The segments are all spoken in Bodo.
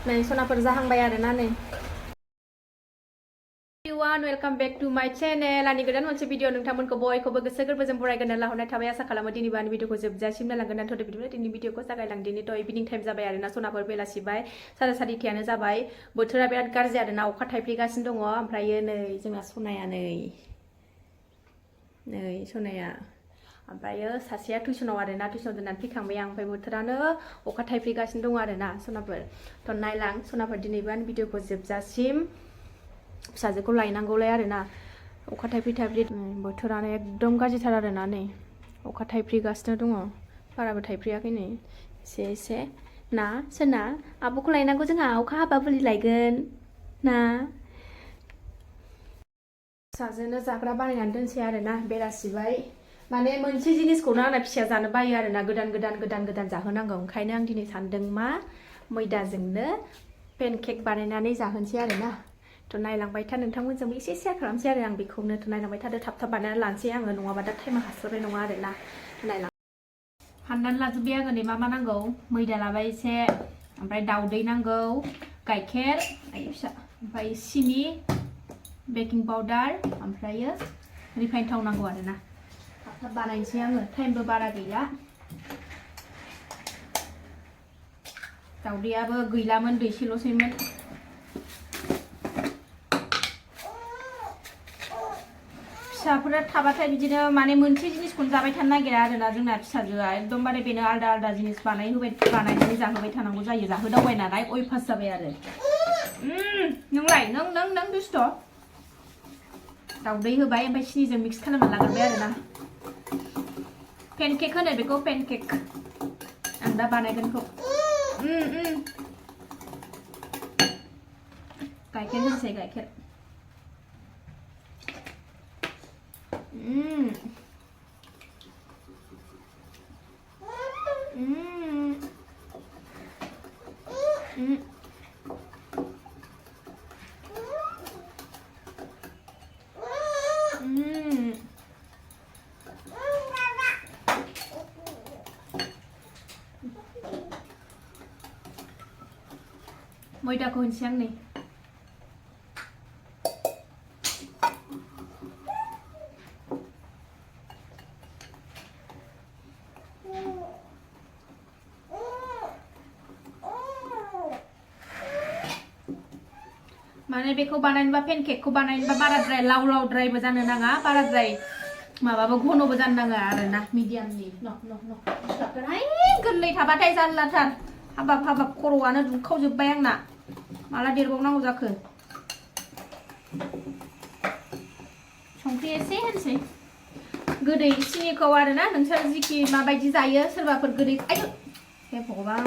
नै सनाफोर जाहांबाय आरोना नै everyone welcome back to my channel आंनि गोदान मोनसे भिडिअ नोंथांमोनखौ बयखौबो गोसो गोरबोजों बरायगोन लाहरनाय थाबाय आसा खालामो दिनैबो आंनि भिडिअखौ जोबजासिम नायलांगोन नाथाय बिदिब्ला दिनै भिडिअखौ जागायलांदिनि थ' इभिनिं टाइम जाबाय आरोना सनाफोर बेलासिबाय 4:30 जाबाय बोथोरा बिराद गाज्रि आरोना अखा थाइफ्रिगासिनो दङ ओमफ्रायो नै जोंना सनाया नै सनाया ओमफ्रायो सासेया टिउसनाव आरोना टिउसनाव दोननानै फैखांबाय आं ओमफ्राय बोथोरानो अखा थाइफ्रिगासिनो दङ आरोना सनाफोर थ' नायलां सनाफोर दिनैबो आंनि भिडिअखौ जोबजासिम फिसाजोखौ लायनांगौलाय आरोना अखा थाइफ्रि बोथोरानो एकदम गाज्रिथार आरोना नै अखा थाइफ्रिगासिनो दङ बाराबो थाइफ्रियाखै नै एसे ना सोरना आब'खौ लायनांगौ जोंहा अखा हाबा बोरै लायगोन ना फिसाजोनो जाग्रा बानायनानै दोनसै आरोना बेलासिबाय माने मोनसे जिनिसखौनो आंना फिसाया जानो बायो आरोना गोदान जाहोनांगौ ओंखायनो आं दिनै सानदों मा मैदाजोंनो पेनकेक बानायनानै जाहोनसै आरोना थ' नायलांबाय था नोंथांमोनजोंबो एसे शेयार खालामसै आरो आं बेखौनो थ' नायलांबाय थादो थाब बानायना लानोसै आङो नङाबा दा टाइमा हास्लाबनाय नङा आरोना नायलां हाननानै लाजोब्बाय आङो नै मा नांगौ मैदा लाबाय एसे ओमफ्राय दाउदै नांगौ गाइखेर फिसा ओमफ्राय सिनि बेकिं पाउडार ओमफ्रायो रिफाइन थाव नांगौ आरोना थाब बानायनोसै आङो टाइमबो बारा गैला दाउदैयाबो गैलामोन दैसेल'सैमोन फिसाफोरा थाबाथाय बिदिनो माने मोनसे जिनिसखौनो जाबाय थानो नागिरा आरोना जोंना फिसाजोआ एकदमबारे बेनो आलदा जिनिस बानायनानै जाहोबाय थानांगौ जायो जाहोदावबाय नालाय अयभास जाबाय आरो नोंलाय नों दुस्थ' दाउदै होबाय ओमफ्राय सिनिजों मिक्स खालामना लाग्रोबाय आरोना पेनकेक होनो बेखौ पेनकेक आं दा बानायगोनखौ गाइखेर होनोसै गाइखेर मैदाखौ होनसै आं नै माने बेखौ बानायनोबा पेनकेकखौ बानायनोबा बाराद्राय लावद्रायबो जानो नाङा बाराद्राय माबाबो घनबो जानो नाङा आरोना मिडियामनि हाय गोरलै थाबाथाय जारलाथार हाबाब खर'आनो दुखावजोब्बाय आंना माला देरबावनांगौ जाखो संख्रि एसे होनसै गोदै सिनिखौ आरोना नोंसोर जिखि माबायदि जायो सोरबाफोर गोदै आयु हे भगबान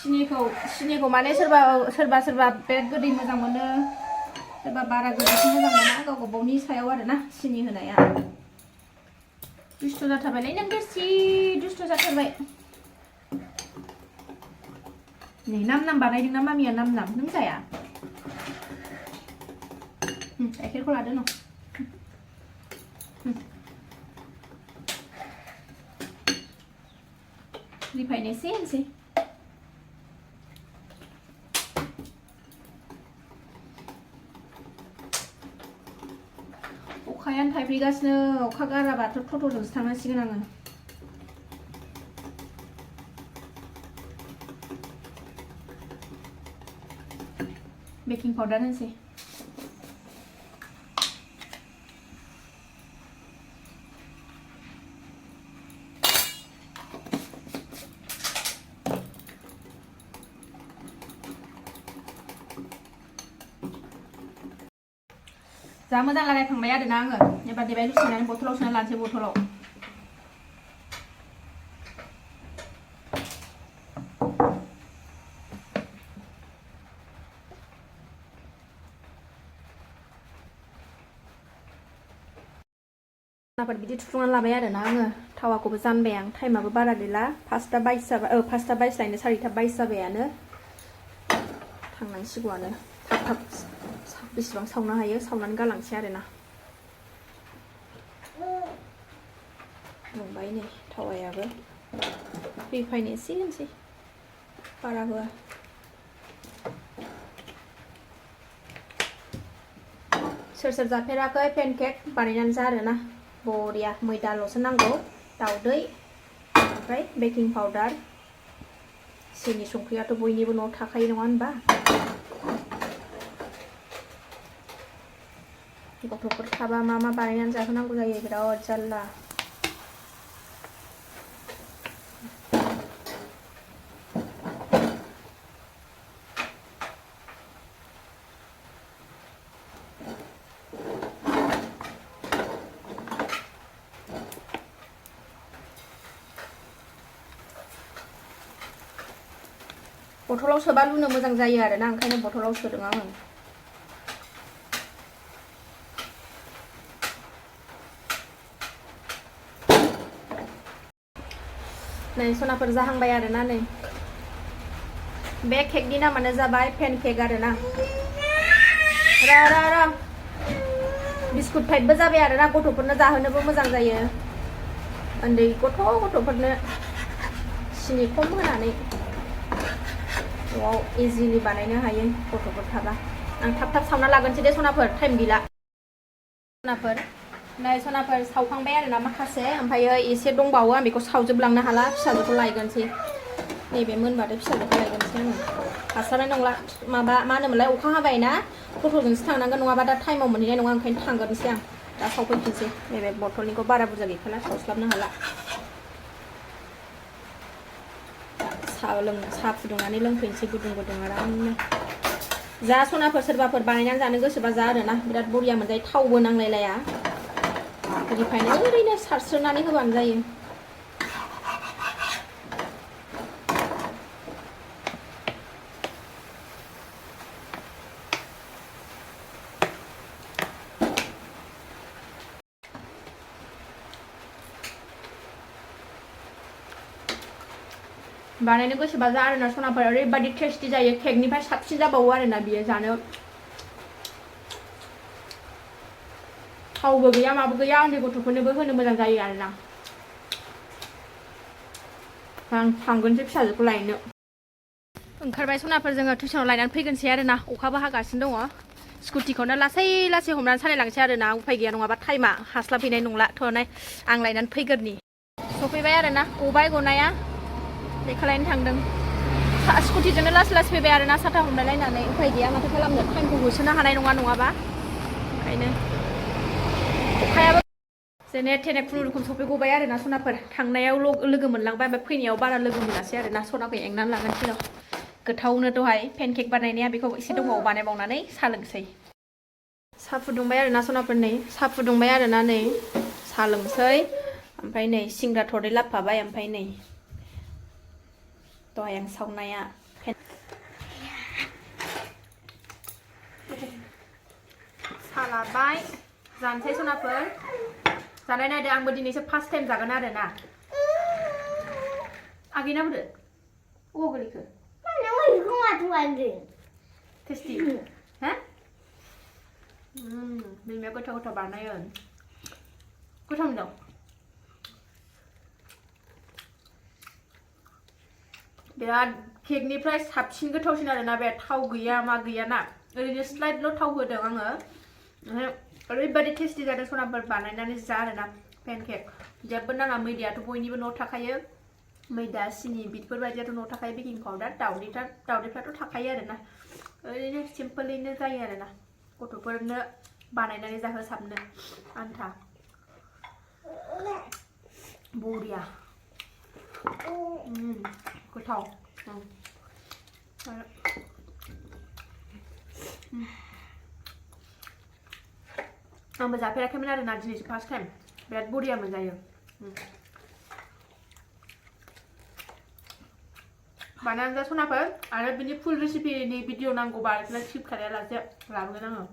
सिनिखौ माने सोरबा बिराद गोदै मोजां मोनो सोरबा बारा गोदैखौ मोजां मोना गाव गावनि सायाव आरोना सिनि होनाया दुस्थ' जाथारबायलै नों बेसि दुस्थ' जाथारबाय नै नाम बानायदोंना मामिया नाम नों जाया गाइखेरखौ लादो न रिफाइन एसे होनसै अखायानो थाइफ्रिगासिनो अखा गाराबाथ' टट'जोंसो थांनांसिगोन आङो बेकिं पाउडार होनसै जा मोजां लागायखांबाय आरोना आङो एबार देबाय लुसिनानै बथलाव सोना लानोसै बथलाव बिदि थुफ्लुंनानै लाबाय आरोना आङो थावाखौबो जानबाय आं टाइमाबो बारा गैला 5:22 जाबाय 5:22 लायनो 4:22 जाबायानो थांनांसिगौआनो थाब बेसेबां सावनो हायो सावनानै गालांसै आरोना दुंबाय नै थावायाबो रिफाइन एसे होनसै बारा होआ सोर सोर जाफेराखै पेनकेक बानायनानै जा आरोना बरिया मैदाल'सो नांगौ दाउदै ओमफ्राय बेकिं पाउडार सिनि संख्रियाथ' बयनिबो न'आव थाखायो नङा होनबा गथ'फोर थाबा मा बानायनानै जाहोनांगौ जायो बिराद जारला बथलाव सोबा लुनो मोजां जायो आरोना ओंखायनो बथलाव सोदों आङो नै सनाफोर जाहांबाय आरोना नै बे केकनि नामानो जाबाय पेनकेक आरोना रा बिस्कुट टाइपबो जाबाय आरोना गथ'फोरनो जाहोनोबो मोजां जायो उन्दै गथ'फोरनो सिनि खम होनानै न'आव इजिलि बानायनो हायो गथ'फोर थाबा आं थाब सावना लागोनसै दे सनाफोर टाइम गैला सनाफोर नै सनाफोर सावखांबाय आरोना माखासे ओमफ्रायो एसे दंबावो आं बेखौ सावजोबलांनो हाला फिसाजोखौ लायगोनसै नैबे मोनबाथाय फिसाजोखौ लायगोनसै आङो हास्लाबनाय नंला माबा मा होनोमोनलाय अखा हाबायना टट'जोंसो थांनांगोन नङाबा दा टाइमाव मोनहैनाय नङा ओंखायनो थांगोनसै आं दा सावफैफिनसै नैबे बथलनिखौ बारा बुरजा गैखाला सावस्लाबनो हाला साहा फुदुंनानै लोंफैनोसै गुदुं गुदुं आरामनो जा सनाफोर सोरबाफोर बानायनानै जानो गोसोबा जा आरोना बिराद बरिया मोनजायो थावबो नांलायलाया रिफाइन ओरैनो सारस्रोनानै होबानो जायो बानायनो गोसोबा जा आरोना सनाफोर ओरैबायदि टेस्टि जायो केकनिफ्राय साबसिन जाबावो आरोना बियो जानो थावबो गैया माबो गैया उन्दै गथ'फोरनोबो होनो मोजां जायो आरोना आं थांगोनसै फिसाजोखौ लायनो ओंखारबाय सनाफोर जोङो टिउसनाव लायनानै फैगोनसै आरोना अखाबो हागासिनो दङ स्कुटिखौनो लासै लासै हमनानै सालायलांसै आरोना उफाय गैया नङाबा टाइमा हास्लाबहैनाय नंला थ'नाय आं लायनानै फैगोरनि सफैबाय आरोना गबाय गनाया लेखा लायनो थांदों स्कुटिजोंनो लासै लासै फैबाय आरोना साथा हमलायलायनानै उफाय गैया माथो खालामनो टाइमखौ होसोनो हानाय नङा नङाबा ओंखायनो अखायाबो जेने थेने खुनुरुखुम सफैगबाय आरोना सनाफोर थांनायाव लोगो मोनलांबाय ओमफ्राय फैनायाव बारा लोगो मोनासै आरोना सनाखौ एंनानै लागोनसै र' गोथावनो दहाय पेनकेक बानायनाया बेखौ एसे दंबावो बानायबावनानै साहा लोंसै साहा फुदुंबाय आरोना सनाफोर नै साहा फुदुंबाय आरोना नै साहा लोंसै ओमफ्राय नै सिंग्रा थरनै लाबोफाबाय ओमफ्राय नै दहाय आं सावनाया साहा लाबाय जानोसै सनाफोर जानाय नायदो आंबो दिनैसो फार्स्ट टाइम जागोन आरोना आगैना बोदो अबाव गोलैखो टेस्टि हा बिमाया गोथाव गोथाव बानायो गोथाव मोनदों बिराद केकनिफ्राय साबसिन गोथावसिन आरोना बे थाव गैया मा गैया ना ओरैनो स्लाइडल' थाव होदों आङो ओरैबायदि टेस्टि जादों सनाफोर बानायनानै जा आरोना पेनकेक जेबो नाङा मैदायाथ' बयनिबो न'आव थाखायो मैदा सिनि बेफोरबायदियाथ' न'आव थाखायो बेकिं पाउडार दावदैफ्राथ' थाखायो आरोना ओरैनो सिम्पोलैनो जायो आरोना गथ'फोरनो बानायनानै जाहोसाबनो आन्था बरिया गोथाव आंबो जाफेराखैमोन आरोना दिनैसो फार्स्ट टाइम बिराद बरिया मोनजायो बानायनानै जा सनाफोर आरो बिनि फुल रेसिपिनि भिडिअ नांगौबा स्किप खालायालासे लाबोगोन आङो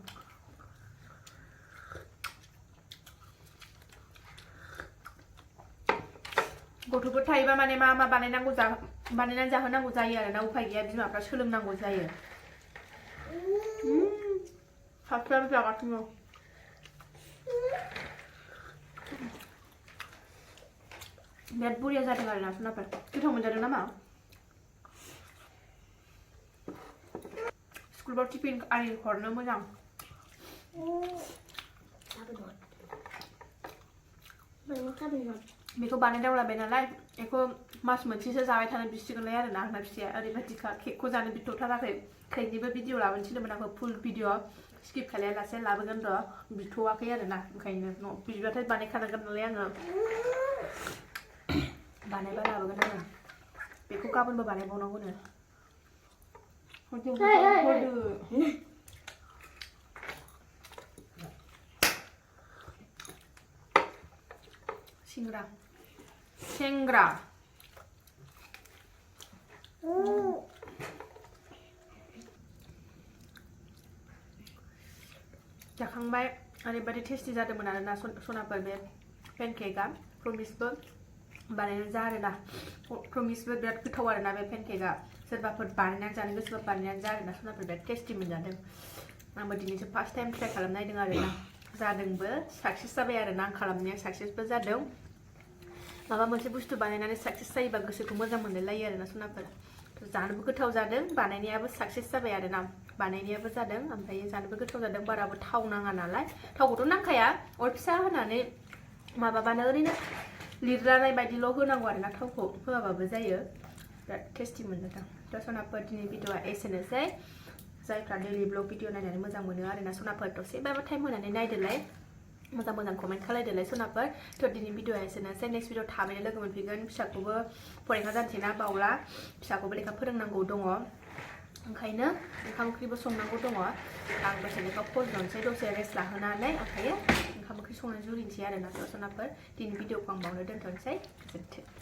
गथ'फोर थायोबा माने मा बानायनानै जाहोनांगौ जायो आरोना उफाय गैया बिमाफ्रा सोलोंनांगौ जायो साबसिन जागासिनो बिराद बरिया जादों आरोना सनाफोर गोथाव मोनजादों नामा आरोबाव टिफिन आरि हरनो मोजां बेखौ बानायदावलाबाय नालाय बेखौ मास मोनसेसो जाबाय थानो बिसिगोनलाय आरोना आंना फिसाया ओरैबायदिखा केकखौ जानो बिथ'थाराखै केकनिबो भिडिअ लाबोनोसैदोंमोन आंखौ फुल भिडिअ स्किप खालायालासे लाबोगोन र' बिथ'वाखै आरोना ओंखायनो बिबाथाय बानायखानांगोन नालाय आङो बानायबा लाबोगोन आङो बेखौ गाबोनबो बानायबावनांगौनो सेंग्रा जाखांबाय ओरैबायदि टेस्टि जादोंमोन आरोना सनाफोर बे पेनकेकआ प्रमिसबो बानायनानै जा आरोना प्रमिसबो बिराद गोथाव आरोना बे पेनकेकआ सोरबाफोर बानायनानै जानो गोसोबा बानायनानै जा आरोना सनाफोर बिराद टेस्टि मोनजादों आंबो दिनैसो फार्स्ट टाइम ट्राइ खालामनायदों आरोना जादोंबो साक्सेस जाबाय आरोना आं खालामनाया साक्सेसबो जादों माबा मोनसे बुस्थु बानायनानै साक्सेस जायोबा गोसोखौ मोजां मोनलायलायो आरोना सनाफोर जानोबो गोथाव जादों बानायनायाबो साक्सेस जाबाय आरोना बानायनायाबो जादों ओमफ्राय जानोबो गोथाव जादों बाराबो थाव नाङा नालाय थावखौथ' नांखाया अर फिसा होनानै माबाबानो ओरैनो लिरलानाय बायदिल' होनांगौ आरोना थावखौ होआबाबो जायो बिराद टेस्टि मोनजादों थ' सनाफोर दिनै भिडिअआ एसेनोसै जायफ्रा डेलि ब्लग भिडिअ नायनानै मोजां मोनो आरोना सनाफोर दसेबाबो टाइम होनानै नायदोलाय मोजां मोजां कमेन्ट खालायदोलाय सनाफोर थ' दिनै भिडिअआ एसेनोसै नेक्स्ट भिडिअ थाबैनो लोगो मोनफिनगोन फिसाखौबो फरिखा जानोसै ना बावला फिसाखौबो लेखा फोरोंनांगौ दङ ओंखायनो ओंखाम ओंख्रिबो संनांगौ दङ आं दसे लेखा फरायनोसै दसे रेस्ट लाहोनानै ओमफ्राय ओंखाम ओंख्रि संनानै जुरिनोसै आरोना थ' सनाफोर दिनै भिडिअखौ आं बावनो दोनथ'नोसै गोजोन्थों